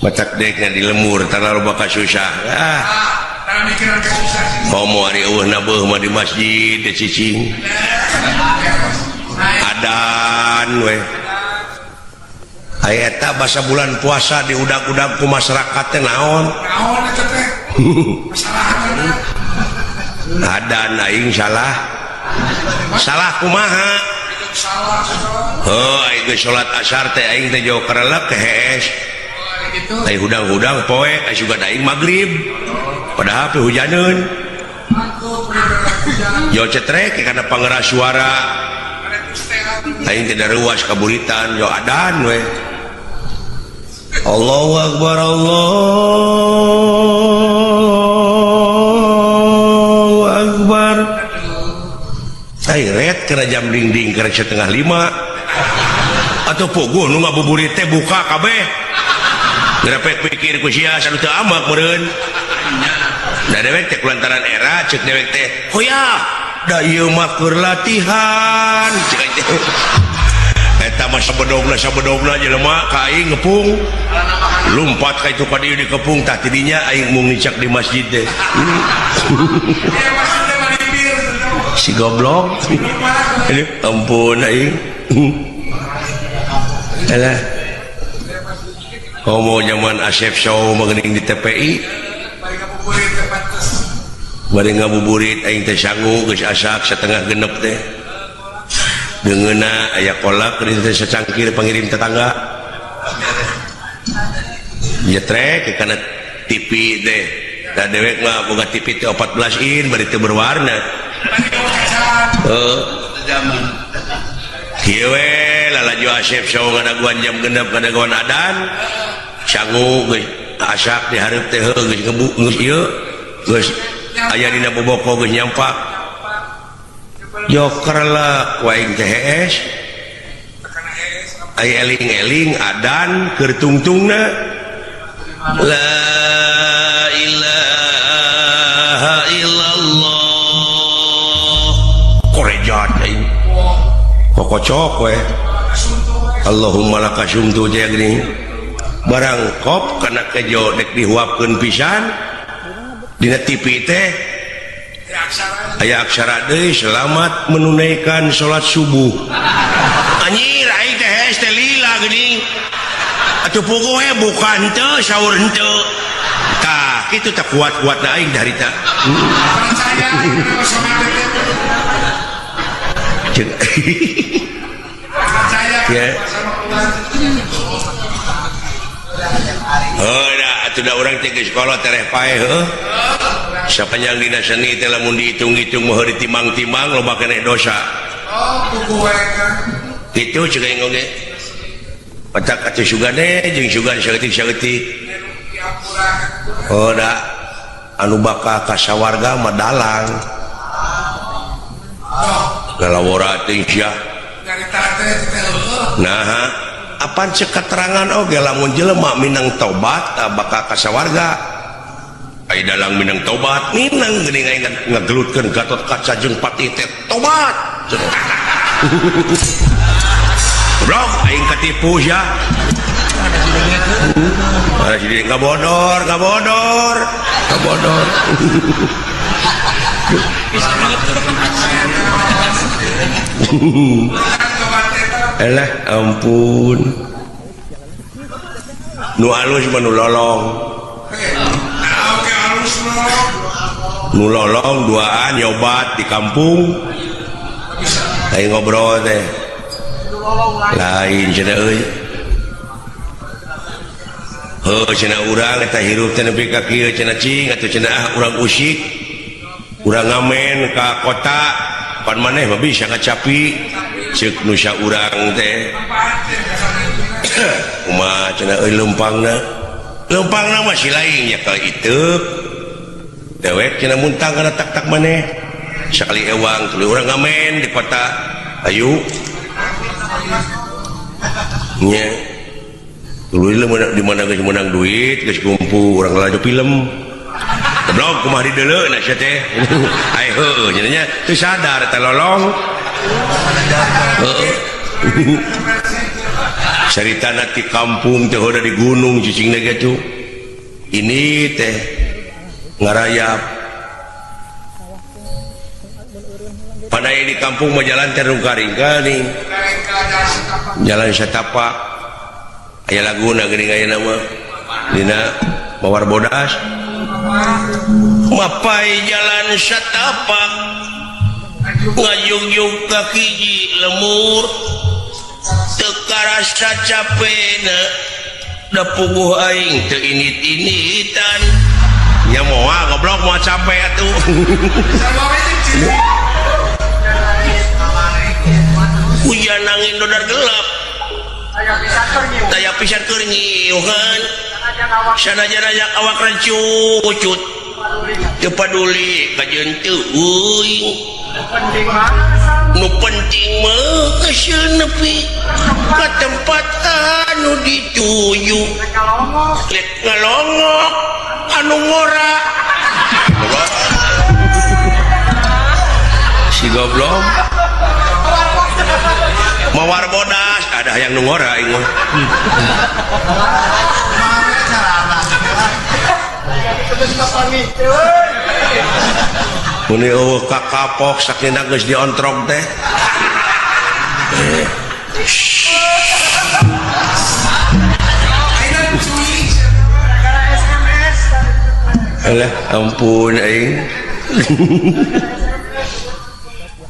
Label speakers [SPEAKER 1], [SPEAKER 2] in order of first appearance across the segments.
[SPEAKER 1] Matak dek di lemur terlalu bakal susah. Ah. Komo ari eueuh nabeuh mah di masjid teh cicing. Adan we. Aya eta basa bulan puasa diudag-udag ku masyarakat teh naon?
[SPEAKER 2] Naon eta teh?
[SPEAKER 1] Adan aing salah. Salah kumaha? Heuh, aing geus salat asar teh aing teh jauh karelep teh hees. Ai hudang-hudang poe ai sugan aing magrib. Padahal teh hujaneun. Yo cetrek kana pangeras suara. Aing teh daruas kaburitan yo adan we. Allahu akbar, Allahu akbar. Ai ret kana jam dingding kana 4:30. Atau puguh nu ngabuburit teh buka kabeh. Gerepek pikir ku sia sanu teu amak meureun. Da dewek teh kulantaran era ceuk dewek teh, "Hoya, da ieu mah keur latihan." Ceuk aing teh. Eta mah sabedogna sabedogna jelema ka aing ngepung. Lumpat ka itu ka dieu dikepung tah tidinya aing mung nicak di masjid teh. Si goblok. Aduh, ampun aing. Alah. Komo zaman Asep Show mah geuning di TPI. Bari ngabuburit aing teh sangu geus asak 5:30 teh. Deungeunna aya kolak geuning teh sacangkir pangirim tetangga. Nyetrek kana TV teh. Da dewek mah boga TV teh 14 in bari teu berwarna. Heuh. Kieu we lalajo Asep Show ngadaguan jam 6 ngadaguan adan. Sangu geus asak di hareup teh heuh geus ngebu geus ieu geus aya dina boboko geus nyampak. Joker lah ku aing teh hees. Aya eling-eling adan keur tungtungna. La ilaha illallah. Korejat aing. Kokocok we. Allahumma laka sumtu teh geuning. Barang kop kana kejo dek dihuapkeun pisan dina TV teh aya aksara deui selamat menunaikan salat subuh. Anjir aing teh hees teh lila geuning. Atuh puguh we buka henteu sahur henteu. Tah kitu teh kuat-kuatna aing darita.
[SPEAKER 2] Percaya
[SPEAKER 1] Ceuk.
[SPEAKER 2] Percaya
[SPEAKER 1] Ya.
[SPEAKER 2] sama keluarga.
[SPEAKER 1] Heuh da atuh da urang teh geus kolot tereh paeh heuh. Sapanjang dina seni teh lamun dihitung-hitung mah ditimang-timang loba keneh dosa.
[SPEAKER 2] Oh, puguh we kan.
[SPEAKER 1] Kitu ceuk aing oge. Patak atuh sugane jeung sugan saeutik-saeutik. Oh da anu bakal ka sawarga mah dalang. Galawora teh sia.
[SPEAKER 2] Nyarita teh teh heueuh.
[SPEAKER 1] Nah, apan cek keterangan oge lamun jelema minang tobat tah bakal ka sawarga. Ai dalang minang tobat, minang geuning aing ngagelutkeun Gatot Kaca jeung Patih teh tobat. Goblok aing katipu sia. Mana si Dede ngabodor, ngabodor, ngabodor. Elah ampun. Nu alus mah nu lolong.
[SPEAKER 2] Nah, oke halus lo.
[SPEAKER 1] Nu lolong duaan nyobat di kampung. Aing ngobrol teh. Lain cenah euy. Heuh cenah urang eta hirup teh nepi ka kieu cenah cing atuh cenah ah urang usik. Urang ngamen ka kota pan maneh mah bisa ngacapi ceuk nu saurang teh. Kumaha cenah euy leumpangna. Leumpangna mah si lain nya ka iteuk. Dewek cenah muntang kana tak-tak maneh. Sakali ewang tuluy urang ngamen di kota. Ayu. Nya. Tuluy di mana geus meunang duit, geus kumpul urang lalajo film. Goblok kumaha dideuleu na sia teh. Ai heueuh nya nya teu sadar teh lolong. Heueuh. Caritana ti kampung teh udah di gunung cicingna gitu. Ini teh ngarayap. Pandai di kampung mah jalan teh rungkaring-karing. Jalan setapak. Aya laguna geuning aya nama. Dina Mawar Bodas. Mapai jalan setapak. Ngajugjug ka hiji lemur. Teu karasa capena. Da puguh aing teu init-initan. Nya moal goblok moal capek atuh. Hujan angin dodar gelap. Taya pisan keur nyiuhan. Sanajan awak rancucut. Teu paduli kajeun teu euing. Nu penting mah geus nepi ka tempat anu dituju. Rek ngalongok anu ngora. Si goblok. Mawar bodas ada yang nu ngora aing mah. Muni eueuh kakapok sakina geus diontrog teh. Alah ampun aing.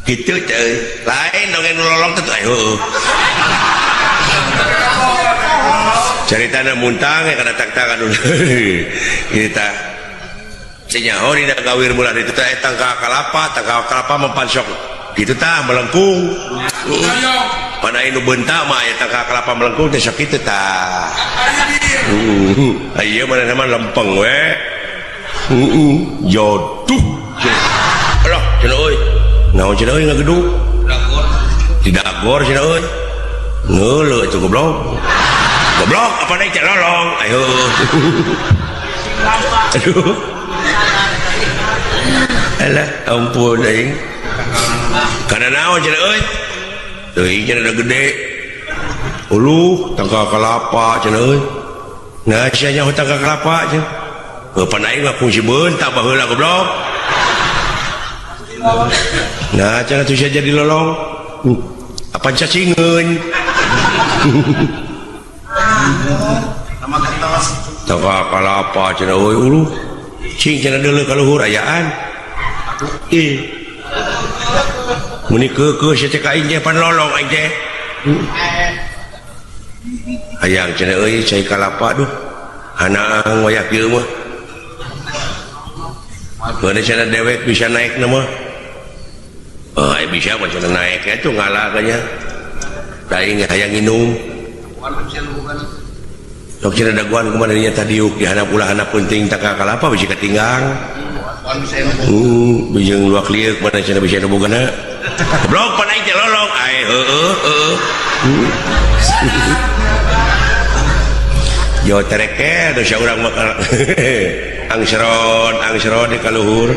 [SPEAKER 1] Kitu teh lain dongeng nu lolong teh heueuh. Caritana muntang ya kana tak-takan. Ieu tah cenyaho dina gawir bulan itu teh tangka kalapa, tangka kalapa mempansok. Kitu tah melengkung. Pada nu beunta mah aya tangka kalapa melengkung teh sok kitu tah. Ieu mana mah lempeng we. Joduh. Alah cenah euy. Naon cenah euy ngagedug? Dagor. Di dagor cenah euy. Ngeuleuh atuh goblok. Goblok apa naik cek lolong. Ayo. Aduh. Alah ampun aing. Kana naon cenah euy? Teuing cenah da gede. Uluh tangka kalapa cenah euy. Nah sia nyaho tangka kalapa cenah. Heuh pan aing mah kungsi beunta baheula goblok. Nah cenah tuh sia jadi lolong. Apa cacingeun? Tangka kalapa cenah euy uluh. Cing cenah deuleu ka luhur ayaan. Ih. Muni keukeuh sia teh ka aing teh pan lolong aing teh. Hayang cenah euy cai kalapa duh. Hanaang wayah kieu mah. Mana cenah dewek bisa naik na mah. Oh, bisa mah cenah naik atuh ngalah kanya. Da aing hayang nginum. Sok cenah daguan kumaha dinya tadiuk di handap ulah handap penting tangka kalapa bisi katinggang. Bijeng luak liuk mana cenah bisa bogana. Goblok pan aing teh lolong. Ae heueuh heueuh. Jo tereke dosa urang mah angsron angsron di kaluhur.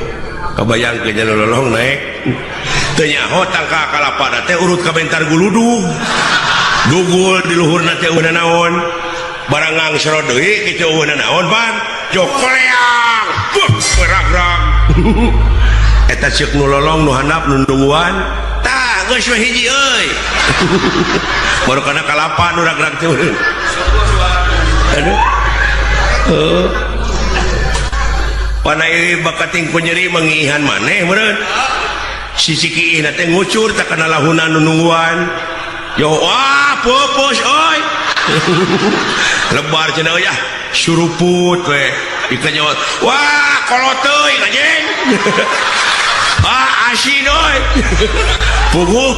[SPEAKER 1] Kabayang ke jalur lolong naik. Teu nyaho tangka kalapa teh urut ka bentar guludug. Gugul di luhurna teh eueuh naon. Barang ngangsro deui kitu eueuh naon pan. Jo koleang. Beuh beragrag. Eta ceuk nu lolong nu handap nu nungguan. Tah geus we hiji euy. Baru kana kalapa nu ragrag teh. Aduh. Heuh. Panai bakating ku nyeri mangiihan maneh meureun. Sisi kiihna teh ngucur tak kana lahuna nu nungguan. Yo wah pupus euy. Lebar cenah euy ah suruput we. Dikanyot. Wah kolot teuing anjing. Ah asin euy. Puguh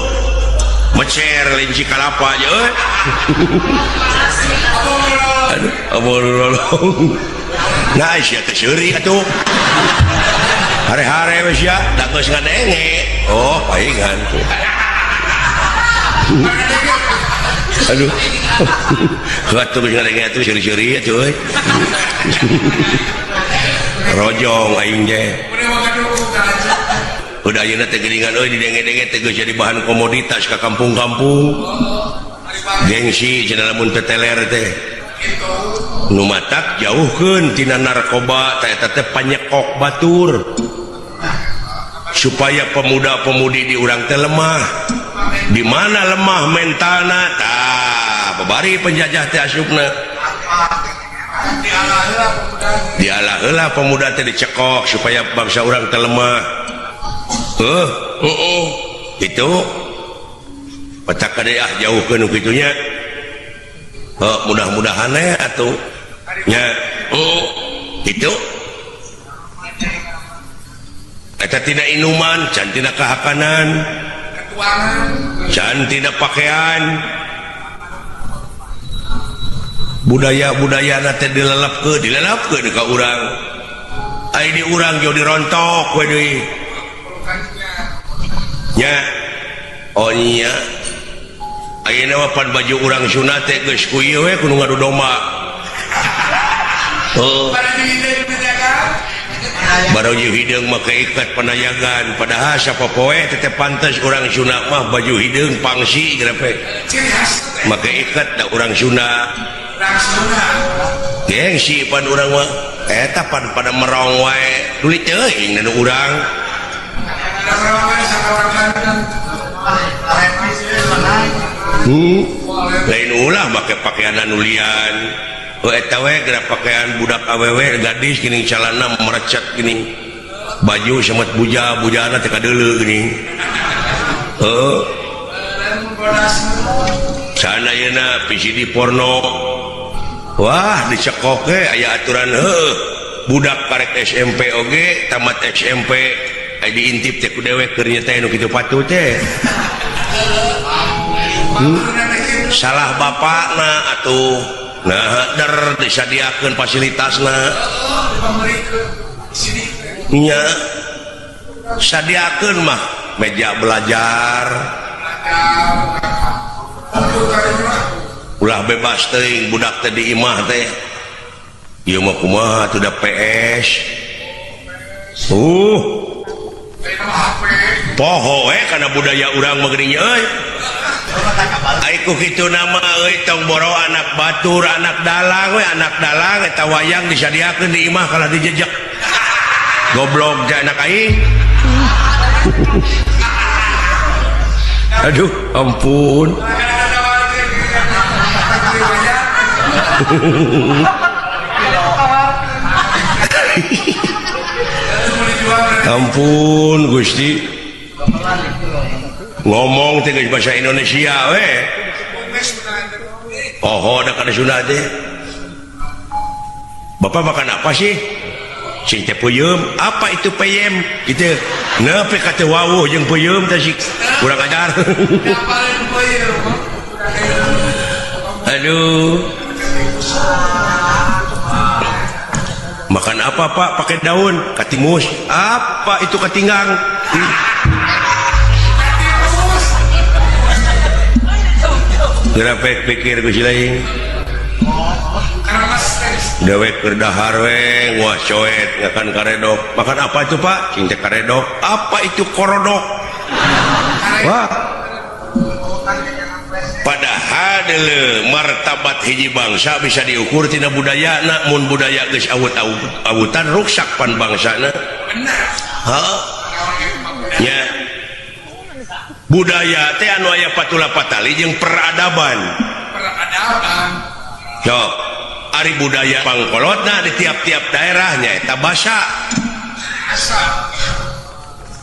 [SPEAKER 1] mecer linci kalapa aja euy. Aduh, ampun lolong. Nah, sia teh seuri atuh. Hare-hare we sia, da geus ngadenge. Oh, paingan tuh. Aduh. Atuh geus ngadenge atuh seuri-seuri atuh euy. Rojong aing teh. Udah ayeuna teh geuningan euy didenge-denge teh geus jadi bahan komoditas ka kampung-kampung. Gengsi cenah lamun teu teler teh. Nu matak jauhkeun tina narkoba teh eta teh panyekok batur. Supaya pemuda-pemudi di urang teh lemah. Di mana lemah mentalna tah babari penjajah teh asupna. Dialah heula pemuda teh dicekok supaya bangsa urang teh lemah. Itu petak kade ah jauhkeun nu kitu nya. Mudah-mudahan we atuh nya. Itu eta tina inuman, can tina kahakanan, can tina pakaian. Budaya-budayana teh dilelepkeun ka urang. Ai di urang jauh dirontok we deui. Nya. Oh nya. Ayeuna mah pan baju urang Sunda teh geus ku ieu we kudu ngadu domba. Oh. Baru hideung make ikat panayagan padahal sapopoe teh pantes urang Sunda mah baju hideung pangsi grepe. Make ikat da urang Sunda. Gengsi pan urang mah eta pan pada merong wae tuluy teuing nu urang. Lain ulah make pakaian anulian. Oh eta we geura pakaian budak awewe gadis geuning calana merecet geuning. Baju semet buja, bujana teh kadeuleu geuning. Heuh. Sana ayeuna VCD porno. Wah, dicekok ge aya aturan heuh. Budak karek SMP oge, tamat SMP aya diintip teh ku dewek keur nya teh nu kitu patut teh. Salah bapakna atuh. Nah, der disadiakeun fasilitasna. Nya sadiakeun mah meja belajar. Ulah bebas teuing budak teh di imah teh. Ieu mah kumaha atuh da PS. Poho we kana budaya urang mah geuning euy. Ai ku kitu nama euy tong boro anak batur, anak dalang we, anak dalang eta wayang disadiakeun di imah kalah dijejek. Goblok teh anak aing. Aduh, ampun. Ampun Gusti. Ngomong teh geus bahasa Indonesia we. Oh, da kana Sunda teh. Bapak makan apa sih? Cing teh peuyeum. Apa itu peyem? Gitu. Nepi ka teu wawuh jeung peuyeum teh sih. Kurang ajar. Aduh. Makan apa Pak? Pakai daun, katimus. Apa itu katinggang? Gerapek pikir ku si lain. Dewek keur dahar we, wah coet ngakan karedok. Makan apa itu Pak? Cing teh karedok. Apa itu korodok? Wah. Padahal deuleu martabat hiji bangsa bisa diukur tina budayana, mun budaya geus awut-awutan ruksak pan bangsana. Heuh. Nya. Budaya teh anu aya patula patali jeung peradaban.
[SPEAKER 2] Peradaban.
[SPEAKER 1] Sok, ari budaya pangkolotna di tiap-tiap daerahnya eta basa.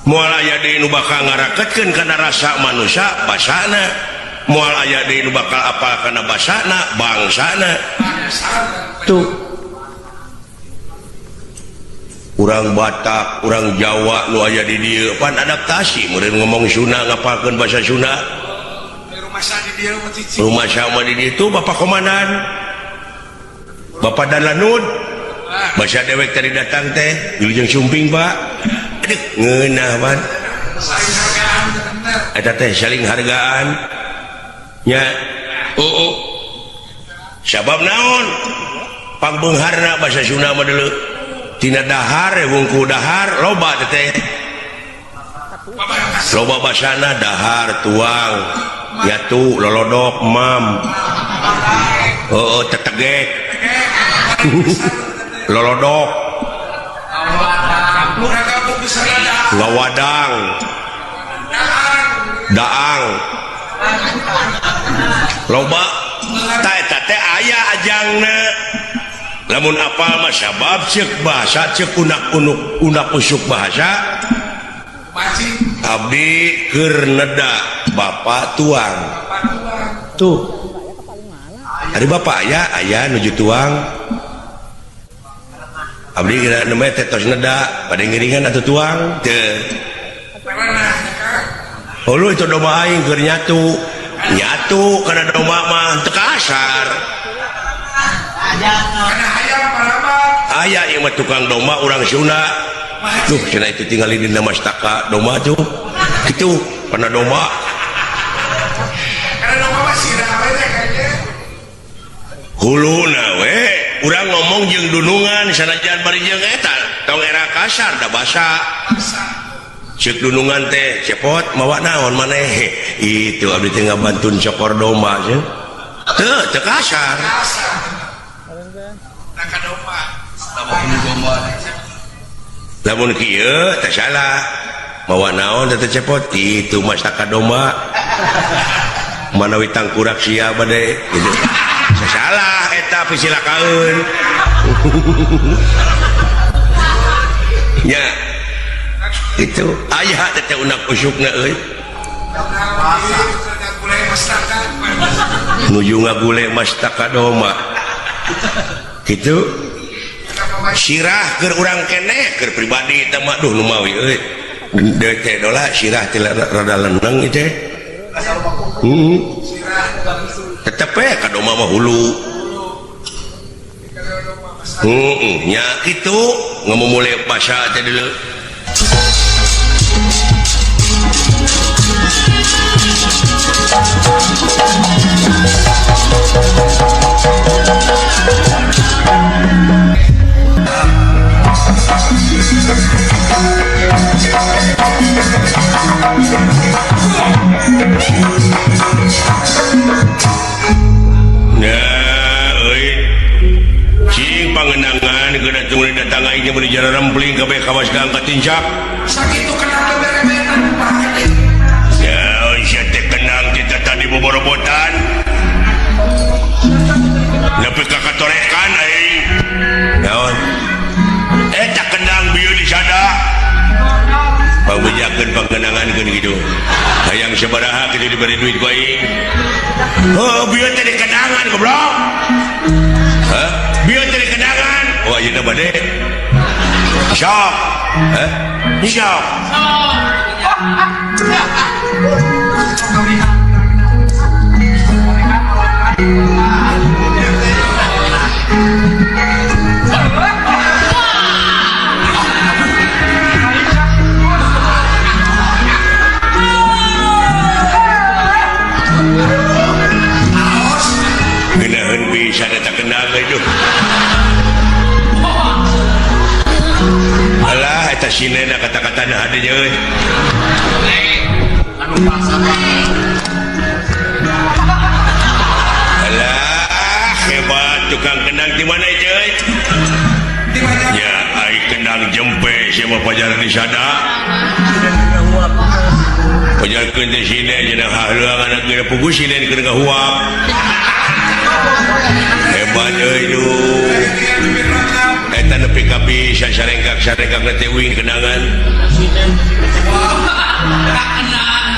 [SPEAKER 1] Moal aya deui nu bakal ngaraketkeun kana rasa manusia basana. Moal aya deui nu bakal apal kana basana bangsana. Tuh. Urang Batak, urang Jawa nu aya di dieu pan adaptasi meureun ngomong Sunda ngapalkeun bahasa Sunda. Rumah sama di dieu tuh Bapak Komandan. Bapak Danlanud. Bahasa dewek tadi datang teh, wilujeng sumping, Pak. Aduh, ngeunah pan. Eta teh saling hargaan. Nya. Oh. Sabab naon? Pangbeungharna bahasa Sunda mah deuleu. Tina dahar wungku dahar loba teh. Loba basana dahar tuang. Yatu lolodok mam. Oh, tetegek. Lolodok. Ngawadang. Daang. Loba ta eta teh aya ajangna. Lamun apal mah sabab ceuk bahasa ceuk unak-unuk unak usuk bahasa. Abdi keur neda bapak tuang. Tuh. Ari bapak aya aya nuju tuang. Abdi kira nembe teh tos neda bade ngiringan atuh tuang teu. Hulu itu domba aing keur nyatu. Nyatu kana domba mah teu kasar. Aya ieu mah tukang domba urang Sunda. Duh cenah itu tinggali dina mastaka domba tuh. Kitu kana domba.
[SPEAKER 2] Kana domba mah sirah we teh kayaknya.
[SPEAKER 1] Huluna we urang ngomong jeung dunungan sanajan bari jeung eta tong era kasar da basa. Ceuk dunungan teh cepot mawa naon maneh. Itu abdi teh ngabantun cokor domba cenah. Teu teu kasar. Lamun kieu teh salah. Mawa naon teh cepot itu mastaka domba. Manawi tangkurak sia bade gitu. Salah eta pisilakaeun. Nya itu aya teh unak usukna euy. Nuju ngagule mastaka domba. Gitu. Sirah keur urang keneh keur pribadi teh mah duh nu mawi euy. Deui teh dola sirah teh rada leneng ieu teh. Heeh. Tetep we ka domba mah hulu. Heeh, nya kitu ngamumule basa teh deuleu. Pangenangan kena tunggu datang aing beri jalan rempling kabeh kawas ka angkat tincak.
[SPEAKER 2] Sakitu kenang berebetan banget.
[SPEAKER 1] Ya, sia teh kenang kita tadi boborobotan. Nepi ka katorekan aing. Naon? Eta kendang bieu di sada. Pangbejakeun pangenangan keun kitu. Hayang sabaraha kitu diberi duit ku aing. Oh, bieu teh di kendangan goblok. Hah? Bieu teh di kendangan. Oh, ayeuna bade. Sok. Hah? Sok. Geunaheun pisan eta kendang euy. Alah eta sinena kata-katana hade euy. Alah hebat tukang kendang di mana ieu euy? Ya ai kendang jempe sia mah pajaran di sada. Pajarkeun teh sinen cenah hahleuang anak geura puguh sinen keur ngahuap. Hebat euy duh. Eta nepi ka bisa sarengkak-sarengkak teh uing kenangan.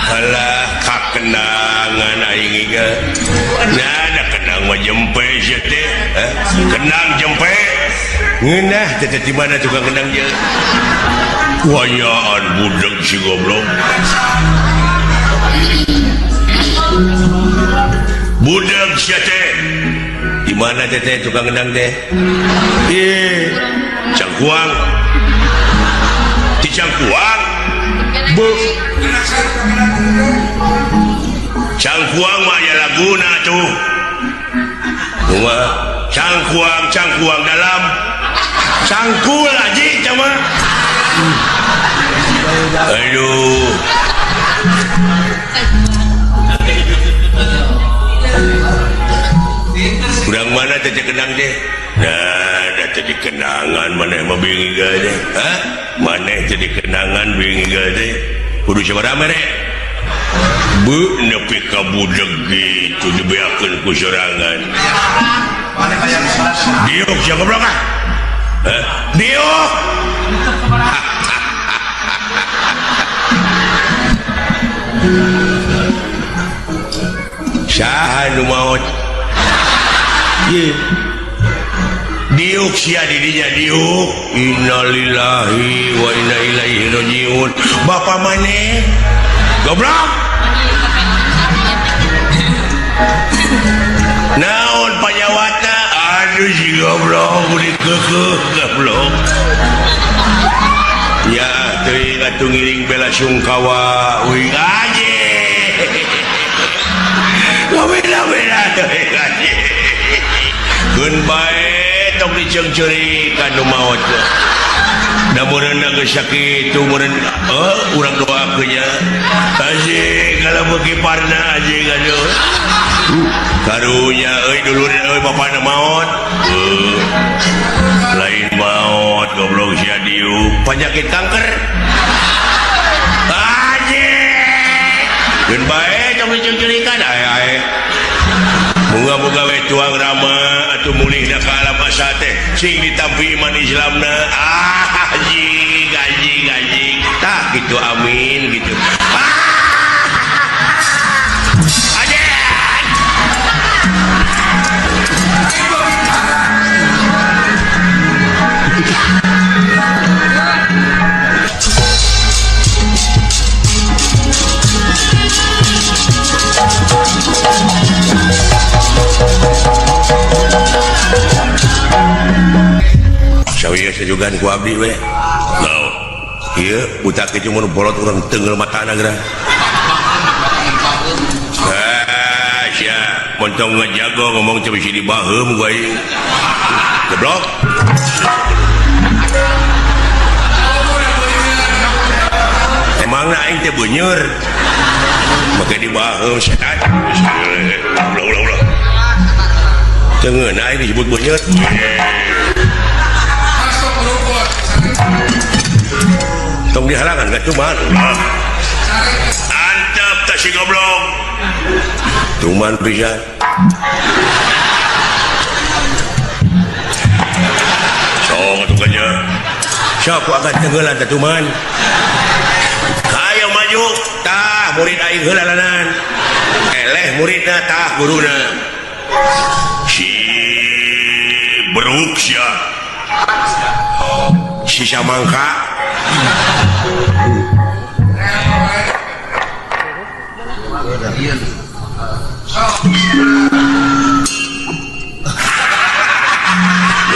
[SPEAKER 1] Alah kakenangan aing ieu. Nah, da kenang mah jempe sia teh. Kenang jempe. Ngeunah teh di mana tukang kendang ieu? Wayaan budeg si goblok. Budeg sia teh. Di mana teh teh tukang kendang teh? Ih, Cangkuang. Di Cangkuang. Bu. Cangkuang mah aya laguna tuh. Kumaha? Cangkuang, cangkuang dalam. Cangkul aji cama. Aduh. mana teh kenang teh? Nah, da teh kenangan maneh mah bingung teh. Hah? Maneh jadi kenangan bingung teh. Kudu sabaraha mere? Bu nepi ka budeg gitu dibeakeun ku sorangan. Diuk sia goblok ah. Hah? Diuk. Saha nu maot? Ye. Diuk sia di dinya diuk. Innalillahi wa inna ilaihi rajiun. Bapa maneh? Goblok. Naon panyawatna? Aduh si goblok dikeukeuh goblok. Ya teuing atuh ngiring bela sungkawa uing aje. Bela-bela teuing aje. Keun bae tong diceungceurikan nu maot. Da meureunna geus sakitu meureun urang doakeun nya. Anjing kalau beuki parna anjing aduh. Karunya euy dulur euy bapana maot. Lain maot goblok sia diuk penyakit kanker. Anjing. Keun bae tong diceungceurikan ae ae. Moga-moga we tuang rama atuh mulihna ka alam asa teh sing ditampi iman Islamna. Ah anjing anjing anjing. Tah kitu amin gitu. Ah! Sajugan ku abdi we. Naon? Ieu buta kitu mun bolot urang teunggeul matana geura. Ah, sia, montong ngajago ngomong teh bisi dibaheum ku aing. Goblok. Emangna aing teh beuneur. Make dibaheum setan. Ulah ulah ulah. Teungeun aing disebut beuneur. Tong dihalangan gak cuman antep tak si goblok cuman bisa sok atuh sok akan tenggelan tak cuman ayo maju tah murid aing heula lanan eleh muridna tah guruna si beruk sia sisa mangka.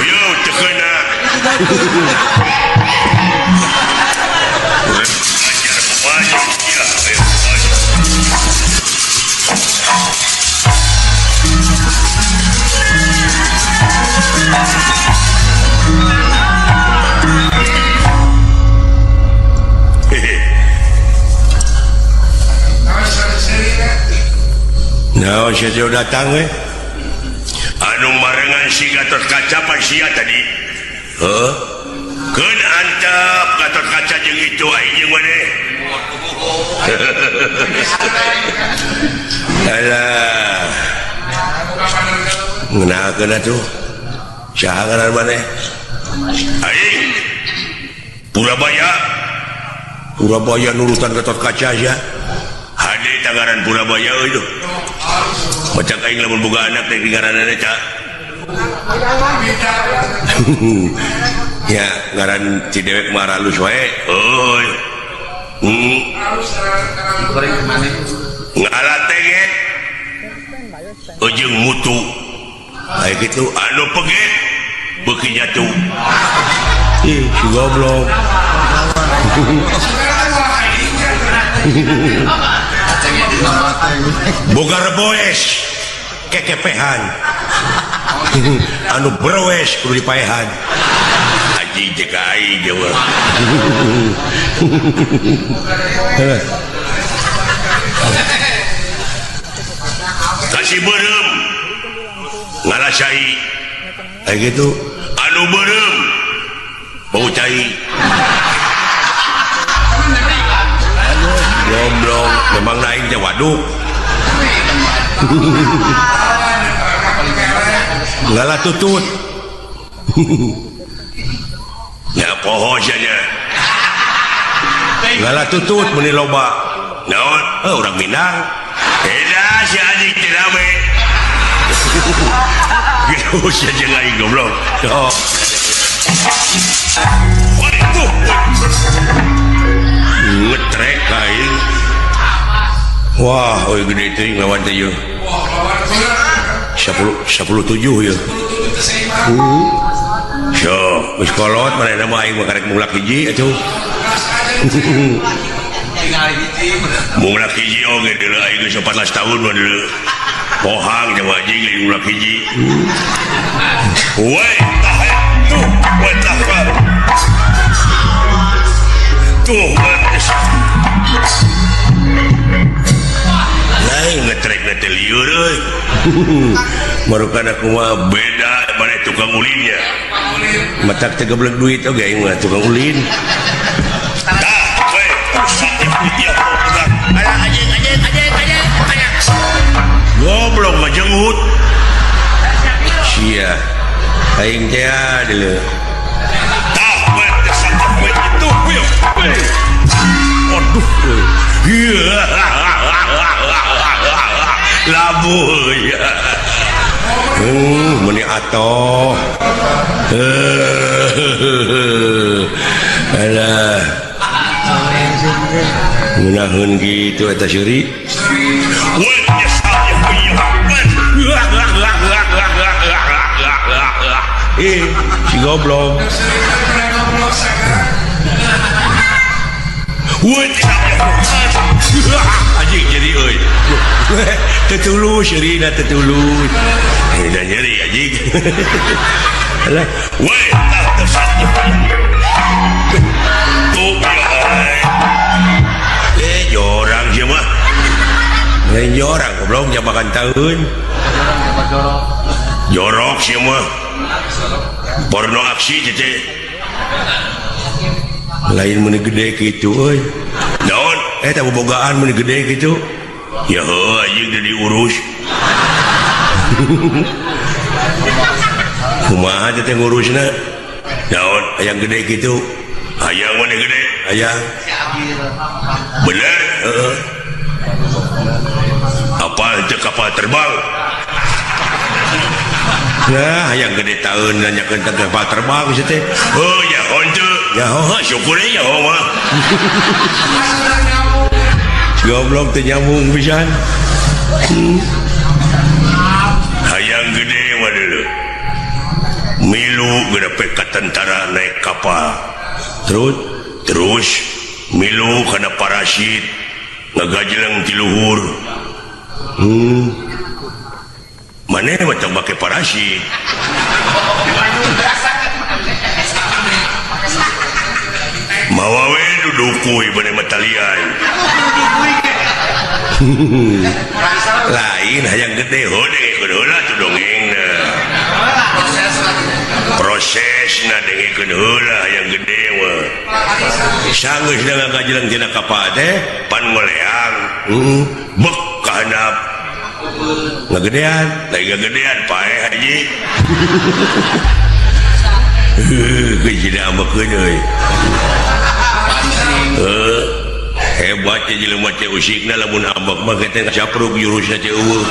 [SPEAKER 1] Yo tekena. Nah, saya datang we. Anu marengan si Gatot Kaca pan sia tadi. Heuh. Keun antep Gatot Kaca jeung itu aing jeung maneh. Alah. Ngeunahkeun atuh. Saha ngaran maneh? Aing. Purabaya. Purabaya nurutan Gatot Kaca sia. Hade tangaran Purabaya euy duh. Macam aing lamun boga anak teh ngaranna ca. Ya ngaran si dewek mah halus wae. Euy. Ngala teget. Ujung mutu. Aya kitu anu peget beuki jatuh. Ih, si goblok. Boga reboes kekepehan anu berwes kudu dipaehan haji jeung aing jeung kasih beureum Ngalah cai. Kayak gitu. Anu beureum bau cai. Goblok, memang naik teh waduk. Ngalah tutut. Ya poho sia. Ngalah tutut meuni loba. Naon? Urang Minang. Edah si anjing teh rame. Gitu sia jeung aing goblok. Sok. Waduh. Ngetrek aing. Wah, euy gede teuing lawan teh ieu. 10 17 ieu. So, geus kolot manehna mah aing mah karek mulak hiji atuh. Mulak hiji oge deuleu aing geus 14 tahun mah deuleu. Pohang jeung anjing lain mulak hiji. Woi, tah tuh, woi tah. Tuh, lain ngetrek teh lieur euy. Marukan aku mah beda mana tukang ulinnya. Matak teh geblek duit oge aing mah tukang ulin. Tah, we, ya goblok ngajenggut. Sia. Aing teh deuleu. Tah, we, we itu, we. Aduh, euy. Labu ya. Meni atoh. Alah. Ngeunaheun kitu eta seuri. Si goblok. Anjing jadi euy. Teu tulus seurina teu tulus. Da nyeri anjing. Alah, we tuh jorang sih mah. Lain jorang goblok jabakan tahun. Jorok sih mah. Porno aksi teh. Lain meuni gede kitu euy. Naon? Eta bobogaan meuni gede kitu. Ya heuh anjing teu diurus. Kumaha teh ngurusna? Naon hayang gede kitu? Hayang meuni gede, hayang. Bener? Heeh. Apa teu kapal terbang? Nah, hayang gede taeun nanyakeun tentang kapal terbang sih teh. Oh ya henteu. Ya heuh syukur ya mah. Goblok teu nyambung pisan. Hayang gede mah deuleu. Milu geura ka tentara naik kapal. Terus milu kana parasit ngagajleng ti luhur. Maneh mah tong make parasit. Mawa we dudukuy bade mah talian. Lain hayang gede heuh dengekeun heula tuh dongengna. Prosesna dengekeun heula hayang gede mah. Sanggeus da ngagajleng tina kapal teh pan ngoleang. Bek ka handap. Ngagedean, lain ngagedean paeh haji. Heuh, geus ambekeun euy. Hebat ya jelema teh usikna lamun ambek mah teh capruk jurusna teh eueuh.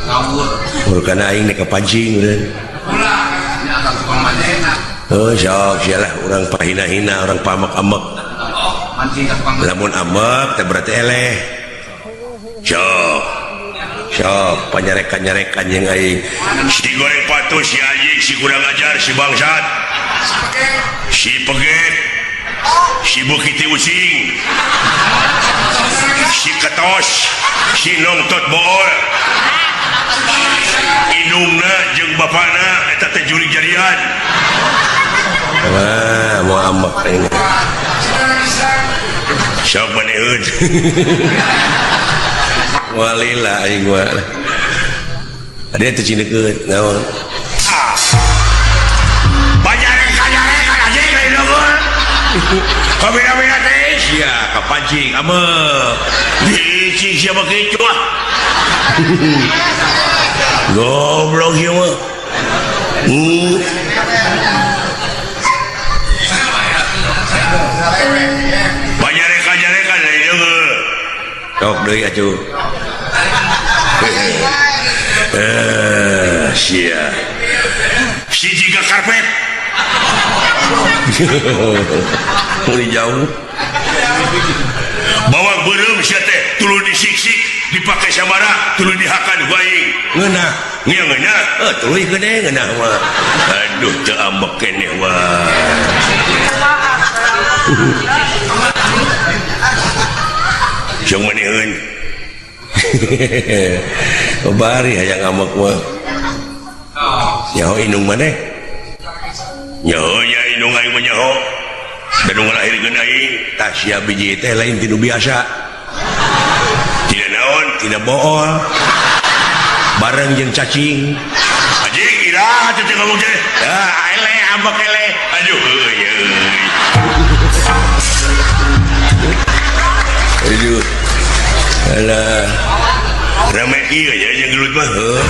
[SPEAKER 1] Ngawur. Kana aing nek kapancing eureun. Heuh, sok sia lah urang pahina-hina, urang pamak-amek. Lamun ambek teh berarti eleh. Sok. Sok panyarekan-nyarekan jeung aing. Si goreng patuh, si anjing, si kurang ajar, si bangsat. Si peget. Si bukiti using, si ketos, si nongtot bool, indungna jeung bapana eta teh jurig jarian. Wah, mau ambek aing. Sok maneun. Walila aing mah. Ada teh cinekeut naon? Ah. Bajareka-jareka anjing lain dongol. Kabina-bina teh sia kapancing ame. Licik sia mah kitu ah. Goblok ieu mah. Bajareka-jareka lain dongol. Tok deui atuh. Sia. Si jiga karpet. Mulai jauh. Bawang beureum sia teh tuluy disiksik dipake sabara tuluy dihakan ku aing. Ngeunah, ngeunah. Tuluy gede ngeunah mah. Aduh teu ambek keneh mah. Jeung maneheun. Bari hayang ambek mah. Nyaho indung maneh? Nyaho nya indung aing mah nyaho. Da nu ngalahirkeun aing tah sia biji teh lain ti nu biasa. Tina naon? Tina bool. Bareng jeung cacing. Anjing iraha teh ngomong teh. Ah eleh ambek eleh. Aduh euy euy. Aduh. Alah. Rame ieu nya jeung gelut mah. Heuh.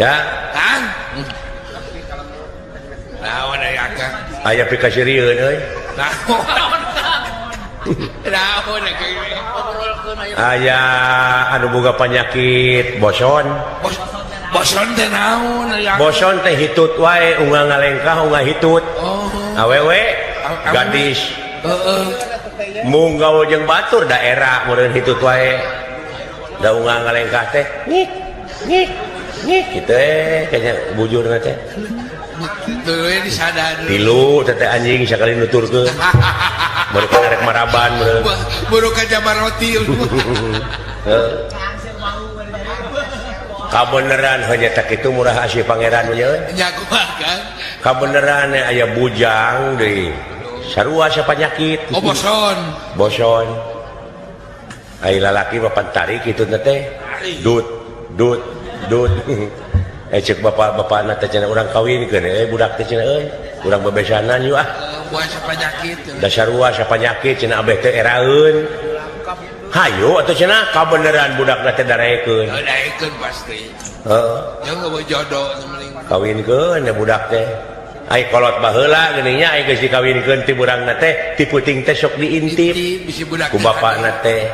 [SPEAKER 1] Ya,
[SPEAKER 2] Kang. Naon aya Kang?
[SPEAKER 1] Aya pikasirieun euy.
[SPEAKER 2] Naon? Naon
[SPEAKER 1] aya anu boga penyakit boson.
[SPEAKER 2] Boson teh naon aya?
[SPEAKER 1] Boson teh hitut wae unggal ngalengkah unggal hitut.
[SPEAKER 2] Oh.
[SPEAKER 1] Awewe gadis.
[SPEAKER 2] Heeh.
[SPEAKER 1] Mung gaul jeung batur daerah meureun hitut wae. Da unggal ngalengkah teh ngik ngik ngik kitu kayaknya bujurna teh.
[SPEAKER 2] Tuluy disadar.
[SPEAKER 1] Tilu teh anjing sakali nuturkeun. Baru kana rek maraban meureun.
[SPEAKER 2] Buru ka jamar roti.
[SPEAKER 1] Heeh. Kabeneran hanya tak itu murah asih pangeran nya euy.
[SPEAKER 2] Nya kumaha Kang?
[SPEAKER 1] Kabeneran aya bujang deui. Sarua sapanyakit.
[SPEAKER 2] Oh boson.
[SPEAKER 1] Boson. Ai lalaki mah pantarik kitu teh. Dut dut dut. Cek bapak-bapakna teh cenah urang kawinkeun budak teh cenah euy. Urang bebesanan yeuh ah.
[SPEAKER 2] Buah sapanyakit.
[SPEAKER 1] Da sarua sapanyakit cenah abeh teh eraeun. Hayu atuh cenah kabeneran budakna teh darekeun.
[SPEAKER 2] Darekeun pasti.
[SPEAKER 1] Heeh.
[SPEAKER 2] Jeung eueuh jodoh mending.
[SPEAKER 1] Kawinkeun ya budak teh. Ai kolot baheula geuning nya ai geus dikawinkeun ti burangna teh ti puting teh sok diintip.
[SPEAKER 2] Bisi budak
[SPEAKER 1] ku bapakna teh.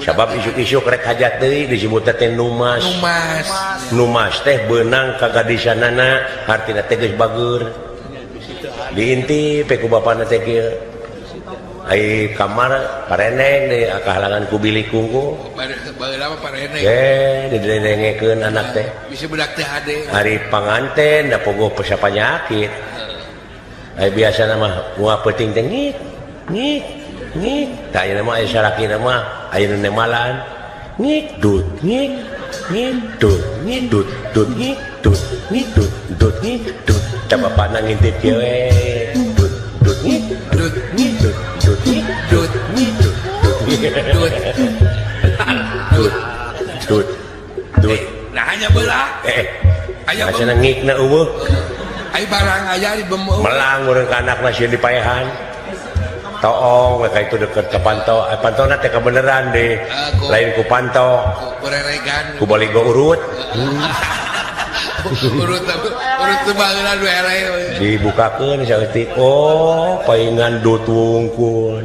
[SPEAKER 1] Sabab isuk-isuk rek hajat deui disebutna teh numas.
[SPEAKER 2] Numas.
[SPEAKER 1] Numas teh beunang ka gadisanana hartina teh geus bageur. Diintip ku bapakna teh kieu. Ai kamar pareneng deui kahalangan ku bilik kungku.
[SPEAKER 2] Baheula mah pareneng.
[SPEAKER 1] Ye, didenengekeun anak teh.
[SPEAKER 2] Bisi budak teh hade.
[SPEAKER 1] Ari panganten da pogoh panyakit. Ai biasana mah moal peuting teh ngik ngik ngik. Tah ayeuna mah aya salakina mah aya nu nemalan. Ngik dut ngik ngik dut ngik dut dut ngik dut ngik dut dut ngik dut. Tah bapana ngintip kieu we. Dut dut ngik dut ngik dut dut ngik dut ngik dut
[SPEAKER 2] dut
[SPEAKER 1] dut dut dut.
[SPEAKER 2] Nah hanya belah. Aya
[SPEAKER 1] cenah ngikna eueuh.
[SPEAKER 2] Ai barang aya di bemeu.
[SPEAKER 1] Melang urang ka anakna sieun dipaehan. Toong we ka itu deket ka panto. Pantona teh kabeneran deh. Lain ku panto.
[SPEAKER 2] Ku reregan.
[SPEAKER 1] Ku baligo urut.
[SPEAKER 2] Urut urut teh baheula nu eleh.
[SPEAKER 1] Dibukakeun saeutik. Oh, paingan dut wungkul.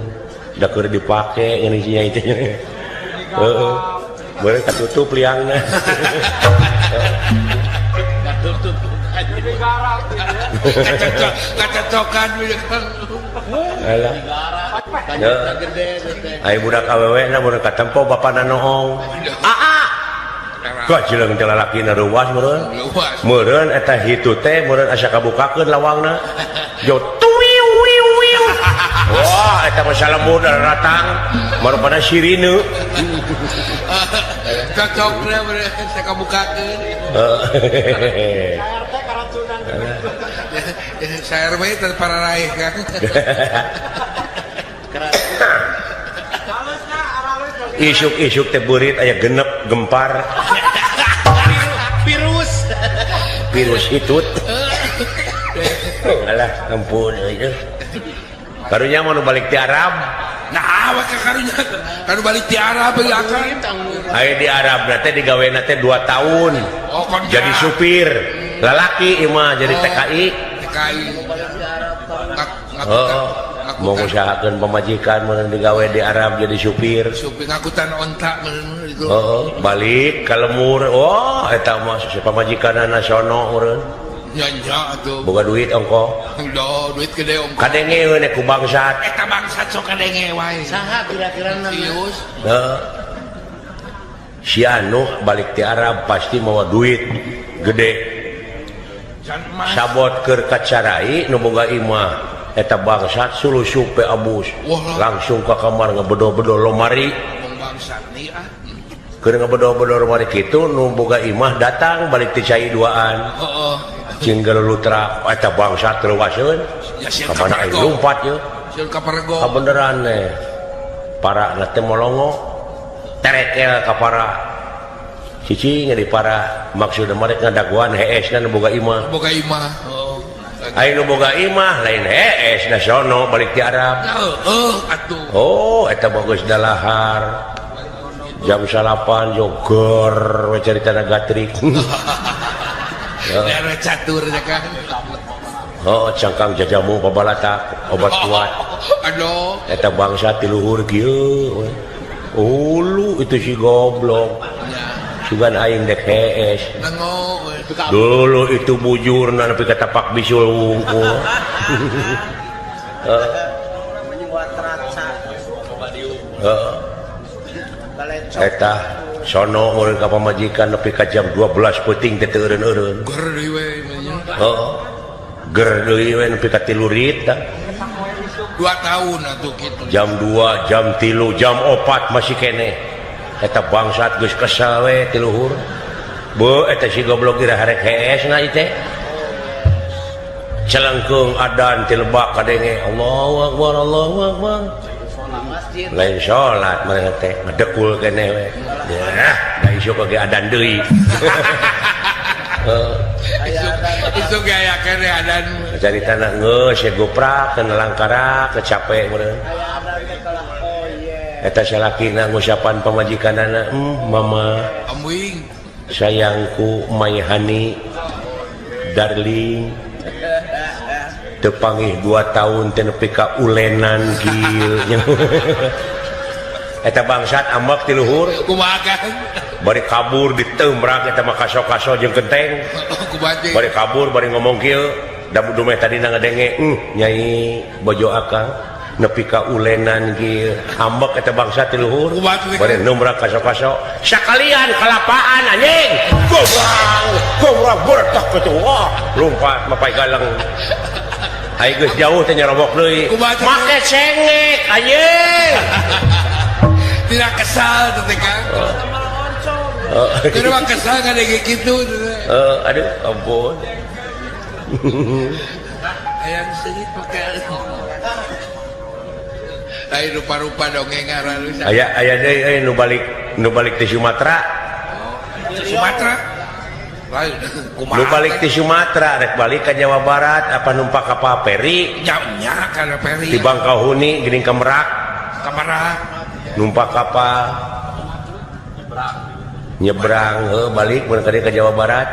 [SPEAKER 1] Da keur dipake ngeun nya itu. Heeh. Beureum katutup liangna.
[SPEAKER 2] Katutup. Kacocokan
[SPEAKER 1] Alah. Ai budak awewe na mun katempo bapana noong. Aa. Kok jeleng teh lalakina reuwas meureun. Meureun eta hitu teh meureun asa kabukakeun lawangna. Jo tuwiu wiu wiu. Wah, eta mah salembur ratang marupana sirine.
[SPEAKER 2] Cocok saya kabukakeun. Saya RW teh para raih kan.
[SPEAKER 1] Isuk-isuk teh beurit aya genep gempar.
[SPEAKER 2] Virus.
[SPEAKER 1] Virus hitut. Alah ampun euy. Karunya mau nu balik ti Arab.
[SPEAKER 2] Nah, awak karunya kanu balik ti Arab ya kan.
[SPEAKER 1] Aya di Arab teh digawena teh 2 tahun.
[SPEAKER 2] Oh,
[SPEAKER 1] jadi supir. Lalaki ieu mah jadi TKI.
[SPEAKER 2] TKI.
[SPEAKER 1] Oh, mau ngusahakeun pamajikan mun digawe di Arab jadi supir.
[SPEAKER 2] Supir ngakutan onta meureun itu.
[SPEAKER 1] Oh, balik ka lemur. Wah, eta mah pamajikanna sono meureun.
[SPEAKER 2] Nya nya atuh.
[SPEAKER 1] Boga duit ongko.
[SPEAKER 2] Duh, duit gede ongko.
[SPEAKER 1] Kadenge we ku bangsat.
[SPEAKER 2] Eta bangsat sok kadenge wae.
[SPEAKER 3] Saha kira-kira
[SPEAKER 2] Sius?
[SPEAKER 1] Heeh. Si anu balik ti Arab pasti mawa duit gede. Sabot keur kacarai nu boga imah eta bangsat sulusup pe abus. Langsung ka kamar ngebedo-bedo lomari.
[SPEAKER 2] Bangsat nih ah.
[SPEAKER 1] Keur ngebedo-bedo lomari kitu nu boga imah datang balik ti cai duaan.
[SPEAKER 2] Heeh.
[SPEAKER 1] Jeung galulutra eta bangsat leuwaseun. Ka mana aing lumpat ye?
[SPEAKER 2] Sieun ka parego.
[SPEAKER 1] Kabeneran teh. Para na teh molongo terekel ka para. Cicing di para maksudna mereka ngadaguan hees na nu boga imah.
[SPEAKER 2] Boga imah. Heeh.
[SPEAKER 1] Aing nu boga imah lain hees na sono balik ti Arab.
[SPEAKER 2] Heeh atuh.
[SPEAKER 1] Oh, eta bagus dalahar. Jam 9 jogor we caritana gatrik.
[SPEAKER 2] Daerah catur ya kan.
[SPEAKER 1] Oh, cangkang jajamu pabalatak obat kuat.
[SPEAKER 2] Aduh.
[SPEAKER 1] Eta bangsa ti luhur kieu. Ulu itu si goblok. Sugan aing dek hees. Dulu itu bujurna nepi ka tapak bisul wungkul. Heeh. Eta sono meureun ka pamajikan nepi ka jam 12 peuting teh teu eureun-eureun.
[SPEAKER 2] Ger deui we nya.
[SPEAKER 1] Heeh. Ger deui we nepi ka 3 rit tah.
[SPEAKER 2] 2 tahun atuh kitu.
[SPEAKER 1] Jam 2, jam 3, jam 4 masih keneh. Eta bangsat geus kesel we ti luhur. Beuh eta si goblok ira harek hees na ieu teh. Celengkeung adan ti lebak kadenge Allahu akbar Allahu akbar. Lain salat manehna teh ngedekul keneh we. Yah, da isuk oge adan deui. Heeh.
[SPEAKER 2] Isuk ge aya keneh adan.
[SPEAKER 1] Caritana geus ye goprak kana langkara kecape meureun. Eta salakina ngusapan pamajikanana, mama
[SPEAKER 2] ambuing
[SPEAKER 1] sayangku my honey darling teu pangih 2 tahun teh nepi ka ulenan kieu. Eta bangsat ambek ti luhur.
[SPEAKER 2] Kumaha kan?
[SPEAKER 1] Bari kabur ditembrak eta mah kaso-kaso jeung kenteng. Bari kabur bari ngomong kieu, da dumeh tadina ngadenge, nyai bojo akang nepi ka ulenan kieu. Ambek eta bangsat ti luhur. Bari numbrak kaso-kaso, sakalian kalapaan anjing. Gobrang, gobrang bertak kitu. Wah, lumpat mapai galang. Ai geus jauh teh nyarobok deui. Make sengek anjing.
[SPEAKER 2] Tidak kesal teh Kang. Kudu mah kesal ngadenge kitu.
[SPEAKER 1] Aduh ampun.
[SPEAKER 2] Hayang seungit make. Lain rupa-rupa dongeng ngaran.
[SPEAKER 1] Aya aya deui euy nu balik ti Sumatera.
[SPEAKER 2] Sumatera. Lain kumaha?
[SPEAKER 1] Nu balik ti Sumatera rek balik ka Jawa Barat apa numpak kapal peri?
[SPEAKER 2] Nya nya kana peri.
[SPEAKER 1] Di Bangkahuni geuning ka Merak.
[SPEAKER 2] Ka Merak.
[SPEAKER 1] Numpak kapal nyebrang heuh balik mun ka Jawa Barat.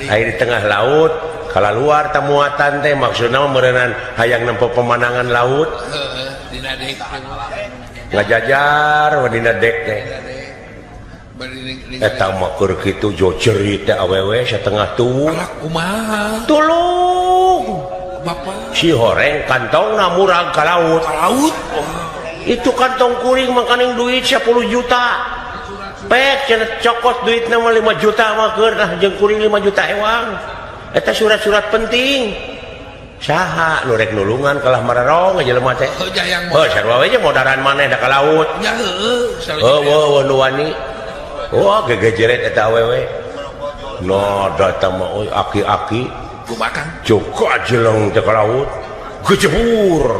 [SPEAKER 1] Aya di tengah laut kalaluar tamuatan teh maksudna mah meureunnan hayang nempo pemandangan laut.
[SPEAKER 2] Heeh, dina dek.
[SPEAKER 1] Ngajajar we dina dek teh. Eta mah keur kitu jo jerit teh awewe satengah tuwuh.
[SPEAKER 2] Alah kumaha?
[SPEAKER 1] Tulung.
[SPEAKER 2] Bapak.
[SPEAKER 1] Si horeng kantongna murag ka laut.
[SPEAKER 2] Ka laut.
[SPEAKER 1] Itu kantong kuring makaning duit 10 juta. Pek cenah cokot duitna mah 5 juta mah keur nah jeung kuring 5 juta ewang. Eta surat-surat penting. Saha nu rek nulungan kalah mararong jelema teh.
[SPEAKER 2] Oh, jayang
[SPEAKER 1] Heuh, sarua we jeung modaran maneh da ka laut.
[SPEAKER 2] Nya heueuh,
[SPEAKER 1] Heuh, weuh nu wani. Wah, gegejeret eta awewe. No, datang mah euy aki-aki.
[SPEAKER 2] Kumaha, Kang?
[SPEAKER 1] Joko jeleng teh ka laut. Gejebur.